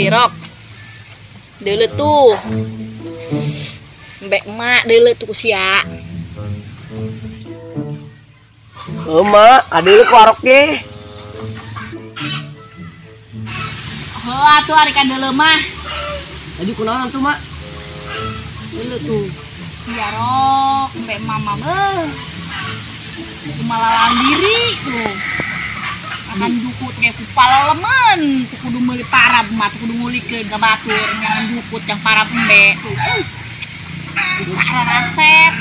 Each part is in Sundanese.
Wih, Rok. Deuleu tuh. Mbek emak deuleu tuh ku sia. Heuh, Mak, kadeuleu ku Arok ge. Heuh atuh ari kadeuleu mah. Tadi kunaon atuh, Mak? Deuleu tuh. Sia Rok, mbek mama beuh. Kumalalang diri tuh. Makan jukut kayak kupalalemen, tuh kudu meuli parab mah, tuh kudu ngulikeun ka batur nyangan jukut yang parab embe tuh. Buka resep.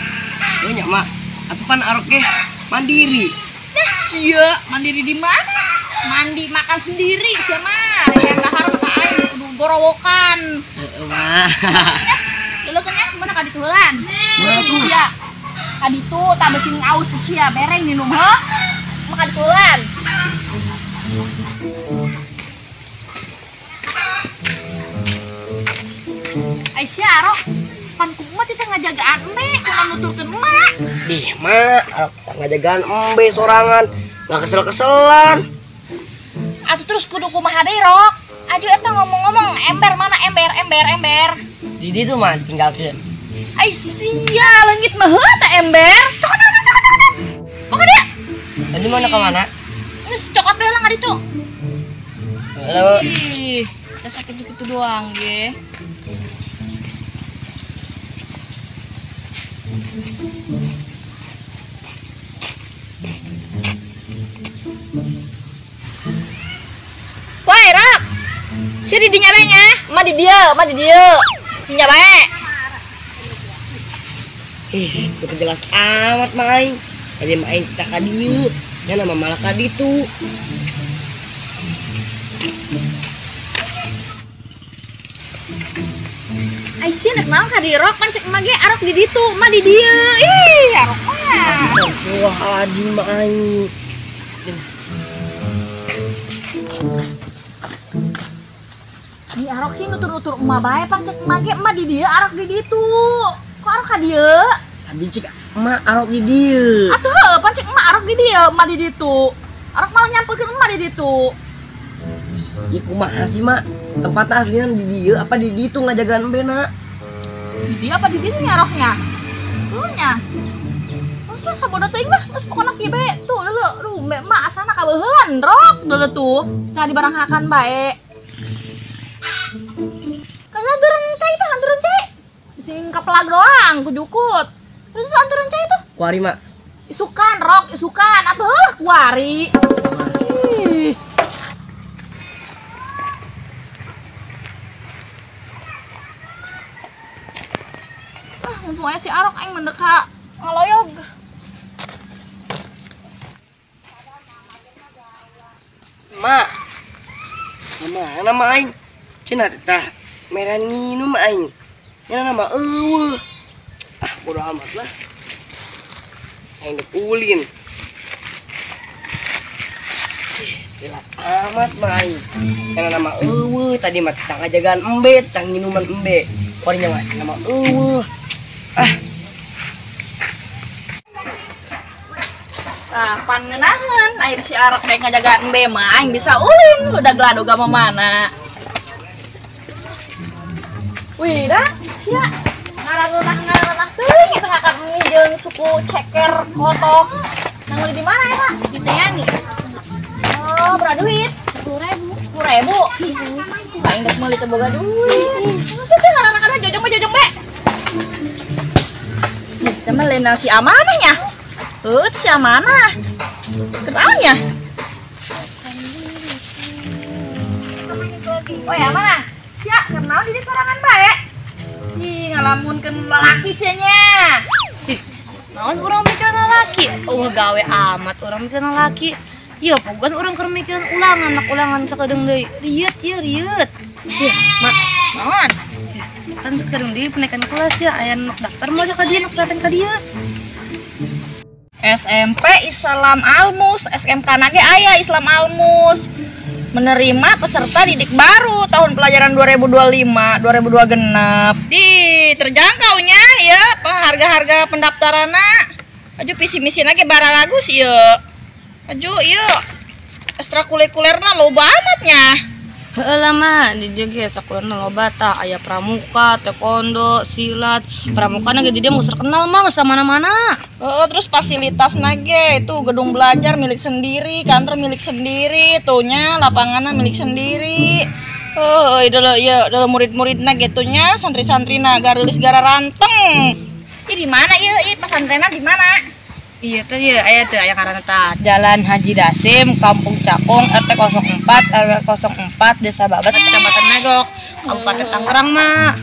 Heuh nya, Mak. Atuh pan Arok ge mandiri. Dah sia, mandiri di mana? Mandi makan sendiri sia mah. Yang dahar mah aing kudu gorowokan. Heeh, Mak. Deuleu nya mana ka ditu heulan? Tuh sia. Ka ditu tah beusi aus sia bereng minum heuh. Mah ka ditu heulan. Ai sia Arok, pan kumaha teh ngajagaan embe, kumaha nuturkeun emak. Ih, Mak, Arok teh ngajagaan embe sorangan, nggak kesel-keselan. Atuh terus kudu kumaha deui, Rok? Aju eta ngomong-ngomong ember mana ember ember ember. Di ditu mah ditinggalkeun. Ai sia leungit mah heuh teh ember. Pokoknya dia. Tadi mana ka mana? Geus cokot bae lah ngaditu. Halo. Ih, udah sakit gitu doang ge. Woi, Rok. Sia di dinya bae nya. Emak di dieu, emak di dieu. Dinya bae. Ih, udah jelas amat mah aing. Tadi mah aing kita ka dieu. Nya nama malah ka ditu. Ai sia nek naon ka dieu, Rok? Pan cek emak ge Arok di ditu, emak di dieu. Ih, Arok mah. Astagfirullahaladzim mah aing. Ih, Arok sih nutur-nutur emak bae, pan cek emak ge emak di dieu, Arok di ditu. Kok Arok ka dieu? Tadi cek emak Arok di dieu. Atuh heuh, pan cek emak Arok di dieu, emak di ditu. Arok malah nyamperkeun emak di ditu. Ih, kumaha sih, Mak? Tempat aslinya di dieu apa di ditu ngajagaan embe na? Di dieu apa di ditu nya Aroknya? Tuh nya. Terus lah sabodo teuing mah, geus pokona kieu bae. Tuh deuleu, duh embe emak asana kabeuheulan, Rok. Deuleu tuh, cari barang hakan bae. Kan anturan cai tah, anturan cai. Sing kapelag doang ku jukut. Terus anturan cai tuh. Kuari, Mak. Isukan, Rok, isukan. Atuh heuh kuari. Ih. Ah, untung aja si Arok aing mendeka ngaloyog. Mak. Mana mah aing? Cenah tah merah nginum aing. Nya nama eueuh. Ah, bodo amat lah. Aing dek ulin. Jelas amat mah aing. Nya nama eueuh tadi mah tah ngajagaan embe, tah nginuman embe. Korinya mah nama eueuh. Ah. Tah pan ngeunaheun air si Arok rek ngajagaan embe mah aing bisa ulin udah geladoga mah mana. Wih, dah sia ngarangeunah-ngarangeunah teuing eta ngakan mie jeung suku ceker kotok. Nang meuli di mana eta? Di Tayani. Oh, berapa duit? 10.000. 10.000. Aing dek meuli teu boga duit. Geus sih ngarangeunah jojong bae jojong bae. Ih, teh mah lain si amanah nya. Heuh, itu si amanah. Kenaon nya? Oh ya, amanah. Sia, kenaon di sorangan bae. Ih, ngalamunkeun lalaki sia nya. Ih, naon urang mikiran lalaki? Eueuh gawe amat urang mikiran lalaki. Ieu pogoan urang keur mikiran ulangan, nak ulangan sakedeung deui. Rieut ieu rieut. Ih, Mak, naon? Kan sakedeung deui penaikan kelas ya, aya nok daftar moal ka dieu, nok pesantren ka dieu. SMP Islam Almus, SMK nage aya Islam Almus. Menerima peserta didik baru tahun pelajaran 2025 2026 genep. Di terjangkaunya ya harga-harga pendaftaranna. Aju visi misi nage bararagus ieu. Aju ieu ekstrakurikulerna loba amatnya. Heeh lah mah, di dieu ge sakolana loba tah, aya pramuka, taekwondo, silat. Pramukana ge di dieu geus terkenal mah geus mana-mana. Heeh, terus fasilitasna ge itu gedung belajar milik sendiri, kantor milik sendiri, tuh nya lapanganna milik sendiri. Heuh, deuleu ieu deuleu murid-muridna gitu nya, santri-santrina gareulis gararanteng. Ih di mana ieu? Ieu pesantrenna di mana? Iya teh ieu aya teh aya ngaranna tah. Jalan Haji Dasim, Kampung Cakung, RT 04, RW 04, Desa Babat, Kecamatan Legok, Kabupaten Tangerang mah.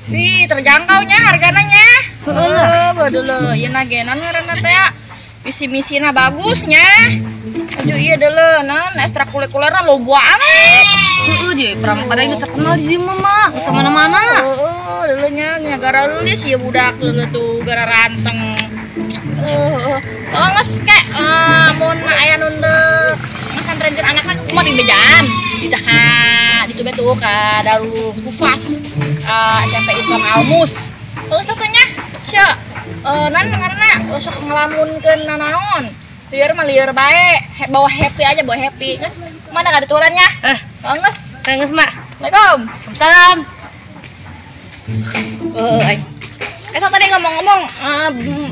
Wih, terjangkau nya hargana nya. Heeh, deuleu ieu na ge naon ngaranna teh? Visi misina bagus nya. Aduh iya deuleu naon ekstrakurikulerna loba amat. Heeh, di pramuka geus terkenal di dieu mah, geus mana-mana. Heeh, deuleu nya nya gareulis ieu budak deuleu tuh gararanteng. Oh, geus ke mun aya nu deuk masantrenkeun anakna kumaha di bejaan. Ditah ka ditu be tuh ka Darul Hufaz SMP Islam Almus. Heuh satunya sia nan ngaranna sok ngelamunkeun nanaon. Lieur mah lieur bae, bawa happy aja, bawa happy. Geus mana ka ditulannya? Geus. Geus, Mak. Assalamualaikum. Waalaikumsalam. Heeh, eta tadi ngomong-ngomong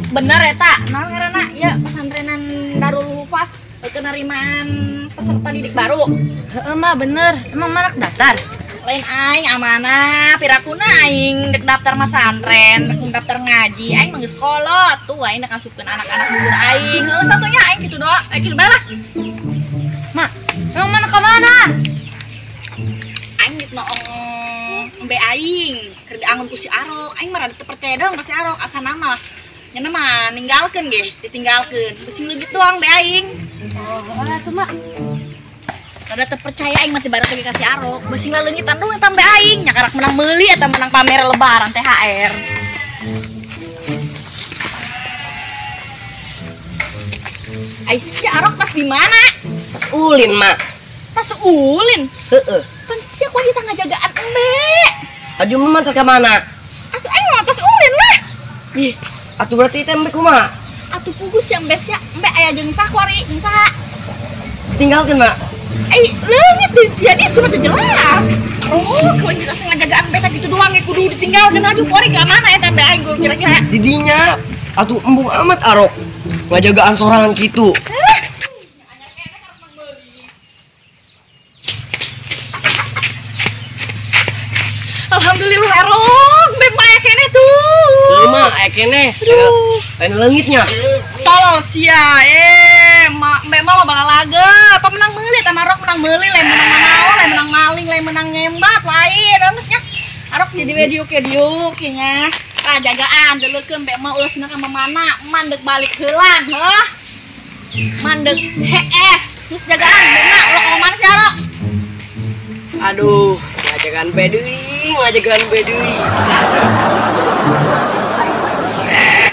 bener eta naon ngaranna ieu pesantrenan Darul Hufaz penerimaan peserta didik baru. Heeh mah bener. Emang marak daftar? Lain aing amanah pirakuna aing dek daftar masantren, dek daftar ngaji, aing mah geus kolot tuh aing dek ngasupkeun anak-anak dulur aing. Heuh satunya aing kitu doang, kitu bae lah. Mak, emang mana ka mana? Aing dit noong embe aing keur diangon ku si Arok, aing mah rada teu percaya deung ka si Arok asana mah. Nya mah ninggalkeun ge, ditinggalkeun. Geus leungit doang be aing. Oh, heeh atuh mak. Rada teu percaya aing mah tiba ka si Arok. Beusi ngaleungitan doang eta be aing, nya karak menang meuli eta menang pamer lebaran THR. Ai si Arok tas di mana? Tas ulin, Mak. Tas ulin? Heeh. Pan sia kuari tah ngajagaan embe. Aju mah tas ka mana? Atuh aing mah tas ulin lah. Ih, atuh berarti teh embe kumaha? Atuh pugus sia embe sia, embe aya jeung saha kuari, jeung saha? Tinggalkeun, Mak. Leungit deh sia dia sia mah teu jelas. Oh, kau jelas ngajagaan embe sakitu doang ge kudu ditinggalkeun aju kuari ka mana eta embe aing kira-kira? Di dinya atuh embung amat Arok. Ngajagaan sorangan kitu. Alhamdulillah Arok, beb aya keneh tuh. Mah aya keneh. Lain leungitnya. Tolol sia, mak mbak mah balalaga, apa menang meuli eta Arok menang meuli, lain menang manaon, lain menang maling, lain menang nyembat, lain. Geus nya. Arok jadi we diuk ya diuk nya. Tah jagaan deuleukeun mbak mah ulah cenah ka mamana, mandek balik heulan, heuh. Mandek HS, terus jagaan mbak mah ulah ka mana sia Arok. Aduh, ngajagaan be deui, ngajagaan be deui.